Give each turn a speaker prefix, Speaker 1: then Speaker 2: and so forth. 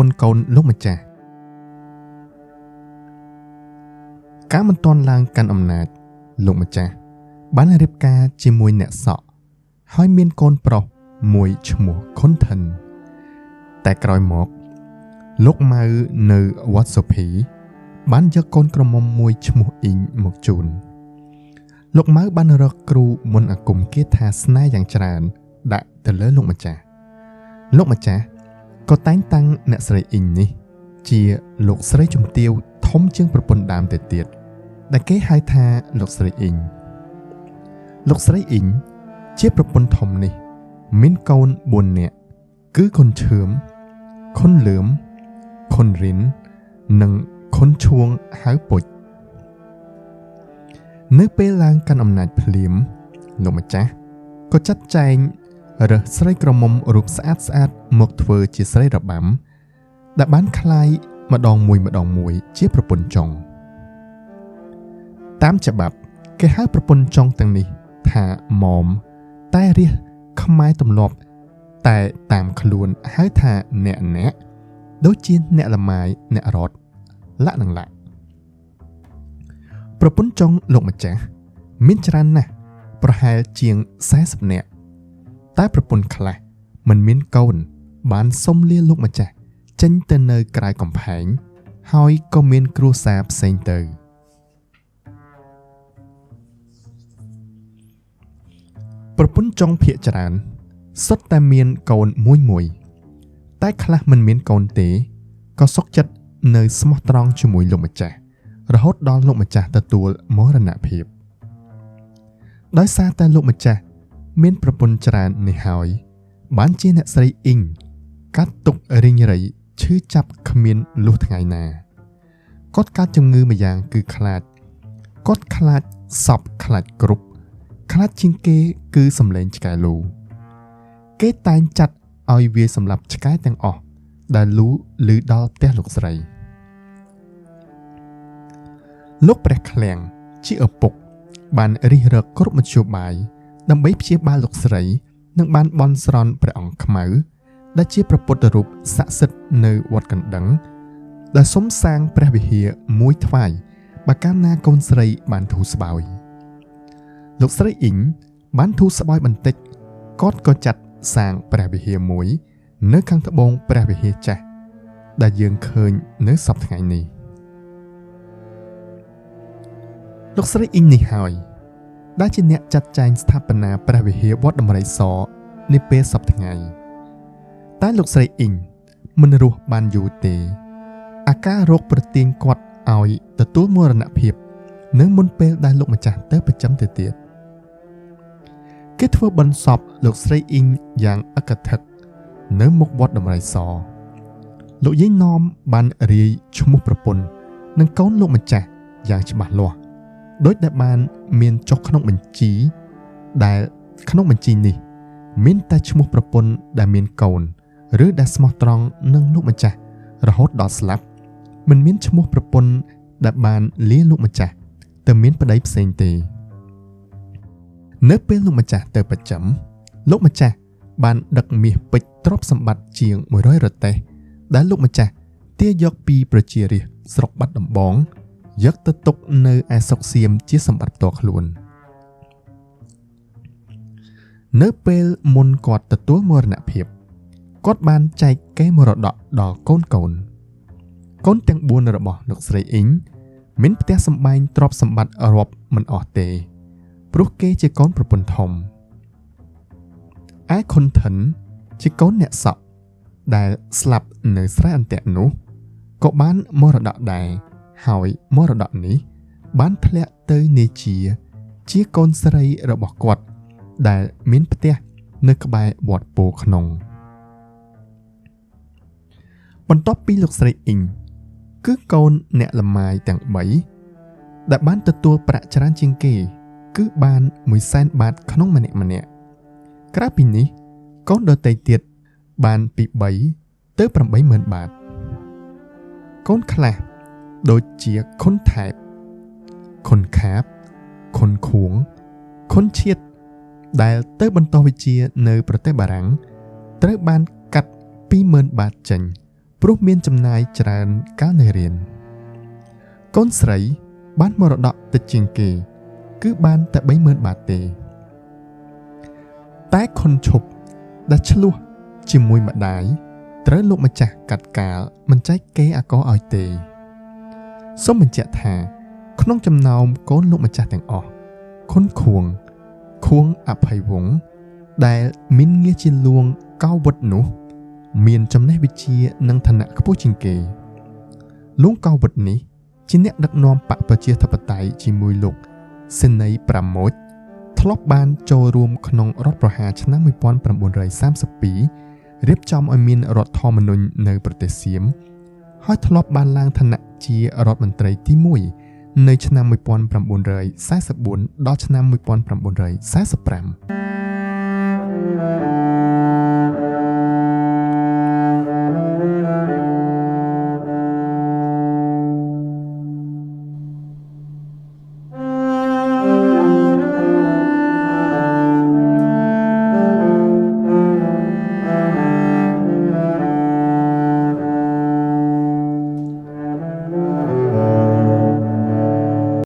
Speaker 1: ន្ធកូនលោកម្ចាស់ការមិនទាន់ឡើងកាន់អំណាចលោកម្ចាស់បានរៀបការជាមួយអ្នកសក់ហើយមានកូនប្រុសមួយឈ្មោះខុនថិនតែក្រោយមកលោកម៉ៅនៅវត្តសុភីបានយកកូនក្រមុំមួយឈ្មោះអ៊ីងមកជូនលោកម៉ៅបានរកគ្រូមន្តអាគមគាថាស្នេហ៍យ៉ាងច្រើនដាក់ទៅលើលោកម្ចាស់លោកម្ចាស់ក៏តែងតាំងអ្នកស្រីអ៊ីងនេះជាលោកស្រីជំទាវធំជាងប្រពន្ធដើមទៅទៀតដែលគេហៅថាលោកស្រីអ៊ីងលោកស្រីអ៊ីងជាប្រពន្ធធំនេះមានកូន4នាក់គឺខុនឈឿមខុនលឿមខុនរិននិងខុនឈួងហៅពុជនៅពេលឡើងកាន់អំណាចភ្លាមលោកម្ចាស់ក៏ចាត់ចែងរើសស្រីក្រមុំរូបស្អាតស្អាតមកធ្វើជាស្រីរបាំដែលបានក្លាយម្ដងមួយជាប្រពន្ធចុងតាមច្បាប់គេហៅប្រពន្ធចុងទាំងនេះថាម៉មតែរាជខ្មែរទម្លាប់តែតាមខ្លួនហៅថាអ្នកអ្នកដូចជាអ្នកលម៉ាយអ្នករត់លៈនឹងលៈប្រពន្ធចុងលោកម្ចាស់មានច្រើនណាស់ប្រហែលជាង40នាក់តែប្រពន្ធខ្លះមិនមានកូនបានសុំលាលោកម្ចាស់ចេញទៅនៅក្រៅកំផែងហើយក៏មានគ្រួសារផ្សេងទៅប្រពន្ធចុងភាគច្រើនសុទ្ធតែមានកូនមួយតែខ្លះមិនមានកូនទេក៏សុខចិត្តនៅស្មោះត្រង់ជាមួយលោកម្ចាស់រហូតដល់លោកម្ចាស់ទទួលមរណភាពដោយសារតែលោកម្ចាស់មានប្រពន្ធច្រើននេះហើយបានជាអ្នកស្រីអ៊ីងកាត់ទុករីងរៃឈឺចាប់គ្មានលុះថ្ងៃណាគាត់កើតជំងឺម្យ៉ាងគឺខ្លាចគាត់ខ្លាចសពខ្លាចគ្រប់ខ្លាចជាងគេគឺសំឡេងឆ្កែលូគេតែងចាត់ឲ្យវាសម្លាប់ឆ្កែទាំងអស់ដែលលូឮដល់ផ្ទះលោកស្រីលោកព្រះឃ្លាំងជាឪពុកបានរិះរកគ្រប់មធ្យោបាយដើម្បីព្យាបាលលោកស្រីនិងបានបន់ស្រន់ព្រះអង្គខ្មៅដែលជាព្រះពុទ្ធរូបស័ក្តិសិទ្ធិនៅវត្តកណ្ដឹងដែលសុំសាងព្រះវិហារមួយថ្វាយបើកាលណាកូនស្រីបានធូរស្បើយលោកស្រីអ៊ីងបានធូរស្បើយបន្តិចគាត់ក៏ចាត់សាងព្រះវិហារមួយនៅខាងត្បូងព្រះវិហារចាស់ដែលយើងឃើញនៅសព្វថ្ងៃនេះលោកស្រីអ៊ីងនេះហើយដែលជាអ្នកចាត់ចែងស្ថាបនាព្រះវិហារវត្តដំរីសនាពេលសព្វថ្ងៃតែលោកស្រីអ៊ីងមិនរស់បានយូរទេអាការរោគប្រទាញគាត់ឲ្យទទួលមរណភាពនៅមុនពេលដែលលោកម្ចាស់ទៅប្រចាំទៅទៀតគេធ្វើបុណ្យសពលោកស្រីអ៊ីងយ៉ាងអកថឹកនៅមុខវត្តដំរីសលោកយាយណមបានរាយឈ្មោះប្រពន្ធនិងកូនលោកម្ចាស់យ៉ាងច្បាស់លាស់ដោយដែលបានមានចុះក្នុងបញ្ជីដែលក្នុងបញ្ជីនេះមានតែឈ្មោះប្រពន្ធដែលមានកូនឬដែលស្មោះត្រង់នឹងលោកម្ចាស់រហូតដល់ស្លាប់មិនមានឈ្មោះប្រពន្ធដែលបានលាលោកម្ចាស់ទៅមានប្តីផ្សេងទេនៅពេលលោកម្ចាស់ទៅប្រចាំលោកម្ចាស់បានដឹកមាសពេជ្រទ្រព្យសម្បត្តិជាង100រទេះដែលលោកម្ចាស់ទាយកពីប្រជារាស្ត្រស្រុកបាត់ដំបងយកទៅទុកនៅឯស្រុកសៀមជាសម្បត្តិផ្ទាល់ខ្លួននៅពេលមុនគាត់ទទួលមរណភាពគាត់បានចែកកេរមរតកដល់កូនកូនទាំង4របស់លោកស្រីអ៊ីងមានផ្ទះសម្បែងទ្រព្យសម្បត្តិរាប់មិនអស់ទេព្រោះគេជាកូនប្រពន្ធធំឯខុនថិនជាកូនអ្នកសក់ដែលស្លាប់នៅស្រែអន្ទាក់នោះក៏បានមរតកដែរហើយមរតកនេះបានធ្លាក់ទៅនាជាកូនស្រីរបស់គាត់ដែលមានផ្ទះនៅក្បែរវត្តពោក្នុងបន្ទាប់ពីលោកស្រីអ៊ីងគឺកូនអ្នកលម៉ាយទាំង3ដែលបានទទួលប្រាក់ច្រើនជាងគេគឺបាន100,000បាតក្នុងម្នាក់ក្រៅពីនេះកូនដទៃទៀតបានពី3ទៅ80,000បាតកូនខ្លះដូចជាខុនថែបខុនខាបខុនខួងខុនឈៀតដែលទៅបន្តវិជ្ជានៅប្រទេសបារាំងត្រូវបានកាត់20,000បាតចេញ ព្រោះមានចំណាយច្រើនកាលនៅរៀន។ កូនស្រីបានមរតកតិចជាងគេ គឺបានតែ30,000បាតទេ។ តែខុនឈប់ដែលឆ្លោះជាមួយម្ដាយ ត្រូវលោកម្ចាស់កាត់កាលមិនចែកគេអាកឲ្យទេ។ សូមបញ្ជាក់ថា ក្នុងចំណោមកូនលោកម្ចាស់ទាំងអស់ ខុនខួងខួងអភ័យវង្សដែលមានងារជាលួងកោវុឌ្ឍនោះ មានចំណេះវិជ្ជានិងឋានៈខ្ពស់ជាងគេ។ លួងកោវុឌ្ឍនេះជាអ្នកដឹកនាំបកប្រជាធិបតេយ្យជាមួយលោកសេនីយ៍ប្រាម៉ូច ធ្លាប់បានចូលរួមក្នុងរដ្ឋប្រហារឆ្នាំ1932 រៀបចំឲ្យមានរដ្ឋធម្មនុញ្ញនៅប្រទេសសៀម ហើយធ្លាប់បានឡើងឋានៈជារដ្ឋមន្ត្រីទី1នៅឆ្នាំ1944ដល់ឆ្នាំ1945។